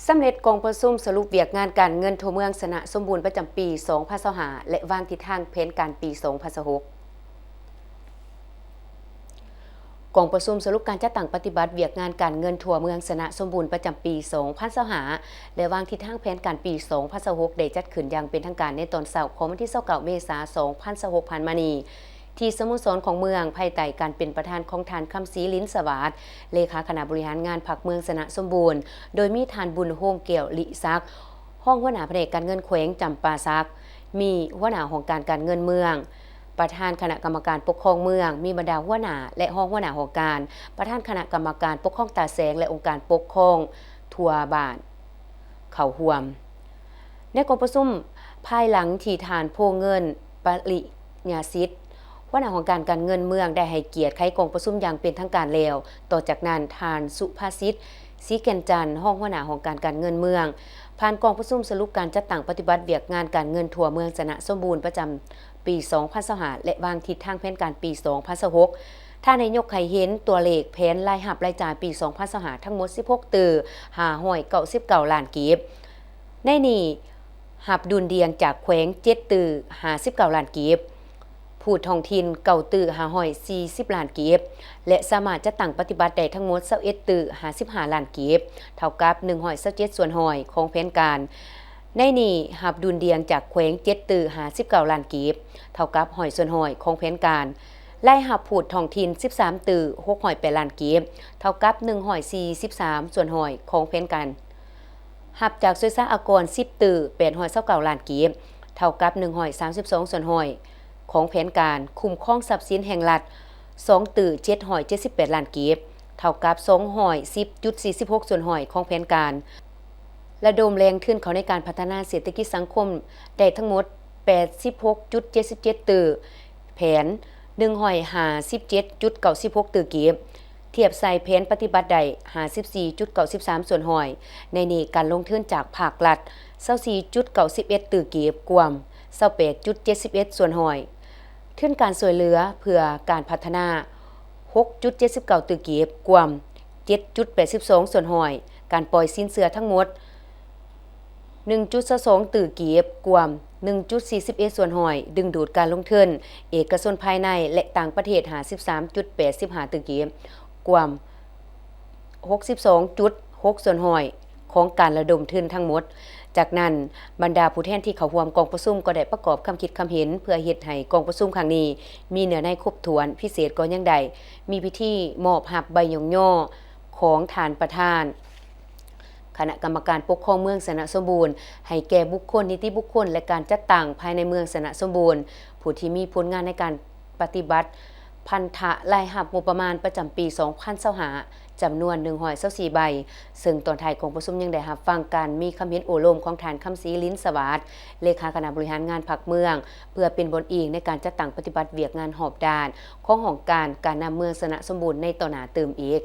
ສຳເລັດກອງປະຊຸມສະຫຼຸບວຽກງານການເງິນທົ່ວເມືອງຊະນະສົມບູນປະຈຳປີສອງພັນຊາວຫ້າ ແລະ ວາງທິດທາງແຜນການປີສອງພັນຊາວຫົກ. ກອງປະຊຸມສະຫຼຸບການຈັດຕັ້ງປະຕິບັດວຽກງານການເງິນທົ່ວເມືອງຊະນະສົມບູນປະຈຳປີສອງພັນຊາວຫ້າ ແລະ ວາງທິດທາງແຜນການປີສອງພັນຊາວຫົກ ໄດ້ຈັດຂຶ້ນຢ່າງເປັນທາງການໃນຕອນເຊົ້າຂອງວັນທີຊາວເກົ້າ ເມສາ ສອງພັນຊາວຫົກ ຜ່ານມານີ້ ທີ່ສະໂມສອນຂອງເມືອງ ພາຍໃຕ້ການເປັນປະທານຂອງທ່ານ ຄຳສີ ລິນສະຫວາດ ເລຂາຄະນະບໍລິຫານງານພັກເມືອງຊະນະສົມບູນ, ໂດຍມີທ່ານ ບຸນໂຮມ ແກ້ວລິສັກ ຮອງຫົວໜ້າພະແນກການເງິນແຂວງຈຳປາສັກ, ມີຫົວໜ້າຫ້ອງການການເງິນເມືອງ, ປະທານຄະນະກຳມະການປົກຄອງເມືອງ, ມີບັນດາຫົວໜ້າ ແລະ ຮອງຫົວໜ້າຫ້ອງການ, ປະທານຄະນະກຳມະການປົກຄອງຕາແສງ ແລະ ອົງການປົກຄອງທົ່ວບ້ານ ເຂົ້າຮ່ວມ. ໃນກອງປະຊຸມ, ພາຍຫຼັງທີ່ທ່ານ ໂພເງິນ ປະລິຍາສິດ ຫົວໜ້າຫ້ອງການການເງິນເມືອງ ໄດ້ໃຫ້ກຽດໄຂກອງປະຊຸມຢ່າງເປັນທາງການແລ້ວ, ຕໍ່ຈາກນັ້ນ ທ່ານ ສຸພາສິດ ສີແກ່ນຈັນ ຮອງຫົວໜ້າຫ້ອງການການເງິນເມືອງ ຜ່ານກອງປະຊຸມສະຫຼຸບການຈັດຕັ້ງປະຕິບັດວຽກງານການເງິນທົ່ວເມືອງຊະນະສົມບູນປະຈຳ ປີສອງພັນຊາວຫ້າ ແລະ ວາງທິດທາງແຜນການປີສອງພັນຊາວຫົກ ທ່ານໄດ້ຍົກໃຫ້ເຫັນຕົວເລກແຜນລາຍຮັບລາຍຈ່າຍປີສອງພັນຊາວຫ້າ ທັງໝົດສິບຫົກຕື້ຫ້າຮ້ອຍເກົ້າສິບເກົ້າລ້ານກີບ. ໃນນີ້ ຮັບດຸນດ່ຽງຈາກແຂວງເຈັດຕື້ຫ້າສິບເກົ້າລ້ານກີບ, ພູດທ້ອງຖິ່ນເກົ້າຕື້ຫ້າຮ້ອຍສີ່ສິບລ້ານກີບ ແລະ ສາມາດຈັດຕັ້ງປະຕິບັດໄດ້ທັງໝົດຊາວເອັດຕື້ຫ້າສິບຫ້າລ້ານກີບ, ເທົ່າກັບໜຶ່ງຮ້ອຍຊາວເຈັດສ່ວນຮ້ອຍຂອງແຜນການ. ໃນນີ້ ຮັບດຸນດ່ຽງຈາກແຂວງເຈັດຕື້ຫ້າສິບເກົ້າລ້ານກີບ, ເທົ່າກັບຮ້ອຍສ່ວນຮ້ອຍຂອງແຜນການ, ລາຍຮັບພູດທ້ອງຖິ່ນສິບສາມຕື້ຫົກຮ້ອຍແປດລ້ານກີບ, ເທົ່າກັບໜຶ່ງຮ້ອຍສີ່ສິບສາມສ່ວນຮ້ອຍຂອງແຜນການ, ຮັບຈາກສ່ວຍສາອາກອນສິບຕື້ແປດຮ້ອຍຊາວເກົ້າລ້ານກີບ, ເທົ່າກັບໜຶ່ງຮ້ອຍສາມສິບສອງສ່ວນຮ້ອຍຂອງແຜນການ, ຄຸ້ມຄອງຊັບສິນແຫ່ງລັດສອງຕື້ເຈັດຮ້ອຍເຈັດສິບແປດລ້ານກີບ, ເທົ່າກັບສອງຮ້ອຍສິບຈຸດສີ່ສິບຫົກສ່ວນຮ້ອຍຂອງແຜນການ. ລະດົມແຫຼ່ງທຶນເຂົ້າໃນການພັດທະນາເສດຖະກິດສັງຄົມໄດ້ທັງໝົດແປດສິບຫົກຈຸດເຈັດສິບເຈັດຕື້ແຜນ, ໜຶ່ງຮ້ອຍຫ້າສິບເຈັດຈຸດເກົ້າສິບຫົກຕື້ກີບ, ທຽບໃສ່ແຜນປະຕິບັດໄດ້ຫ້າສິບສີ່ຈຸດເກົ້າສິບສາມສ່ວນຮ້ອຍ, ໃນນີ້ການລົງທຶນຈາກພາກລັດຊາວສີ່ຈຸດເກົ້າສິບເອັດຕື້ກີບ, ກວມຊາວແປດຈຸດເຈັດສິບເອັດສ່ວນຮ້ອຍ, ທຶນການຊ່ວຍເຫຼືອເພື່ອການພັດທະນາຫົກຈຸດເຈັດສິບເກົ້າຕື້ກີບ, ກວມເຈັດຈຸດແປດສິບສອງສ່ວນຮ້ອຍ, ການປ່ອຍສິນເຊື່ອທັງໝົດ ໜຶ່ງຈຸດຊາວສອງຕື້ກີບ, ກວມໜຶ່ງຈຸດສີ່ສິບເອັດສ່ວນຮ້ອຍ, ດຶງດູດການລົງທຶນເອກະຊົນພາຍໃນ ແລະ ຕ່າງປະເທດ ຫ້າສິບສາມຈຸດແປດສິບຫ້າຕື້ກີບ, ກວມຫົກສິບສອງຈຸດຫົກສ່ວນຮ້ອຍຂອງການລະດົມທຶນທັງໝົດ. ຈາກນັ້ນ, ບັນດາຜູ້ແທນທີ່ເຂົ້າຮ່ວມກອງປະຊຸມກໍໄດ້ປະກອບຄຳຄິດຄຳເຫັນ ເພື່ອເຮັດໃຫ້ກອງປະຊຸມຄັ້ງນີ້ມີເນື້ອໃນຄົບຖ້ວນ, ພິເສດກໍຍັງໄດ້ມີພິທີມອບຮັບໃບຍ້ອງຍໍຂອງທ່ານປະທານ ຄະນະກຳມະການປົກຄອງເມືອງຊະນະສົມບູນ ໃຫ້ແກ່ບຸກຄົນ, ນິຕິບຸກຄົນ ແລະ ການຈັດຕັ້ງພາຍໃນເມືອງຊະນະສົມບູນ ຜູ້ທີ່ມີຜົນງານໃນການປະຕິບັດພັນທະລາຍຮັບງົບປະມານປະຈຳປີສອງພັນຊາວຫ້າ ຈຳນວນໜຶ່ງຮ້ອຍຊາວສີ່ໃບ, ເຊິ່ງຕອນທ້າຍກອງປະຊຸມຍັງໄດ້ຮັບຟັງການມີຄຳເຫັນໂອ້ລົມຂອງທ່ານ ຄຳສີ ລິນສະຫວາດ ເລຂາຄະນະບໍລິຫານງານພັກເມືອງ ເພື່ອເປັນບ່ອນອີງໃນການຈັດຕັ້ງປະຕິບັດວຽກງານຮອບດ້ານຂອງຫ້ອງການການນຳເມືອງຊະນະສົມບູນໃນຕໍ່ໜ້າຕື່ມອີກ.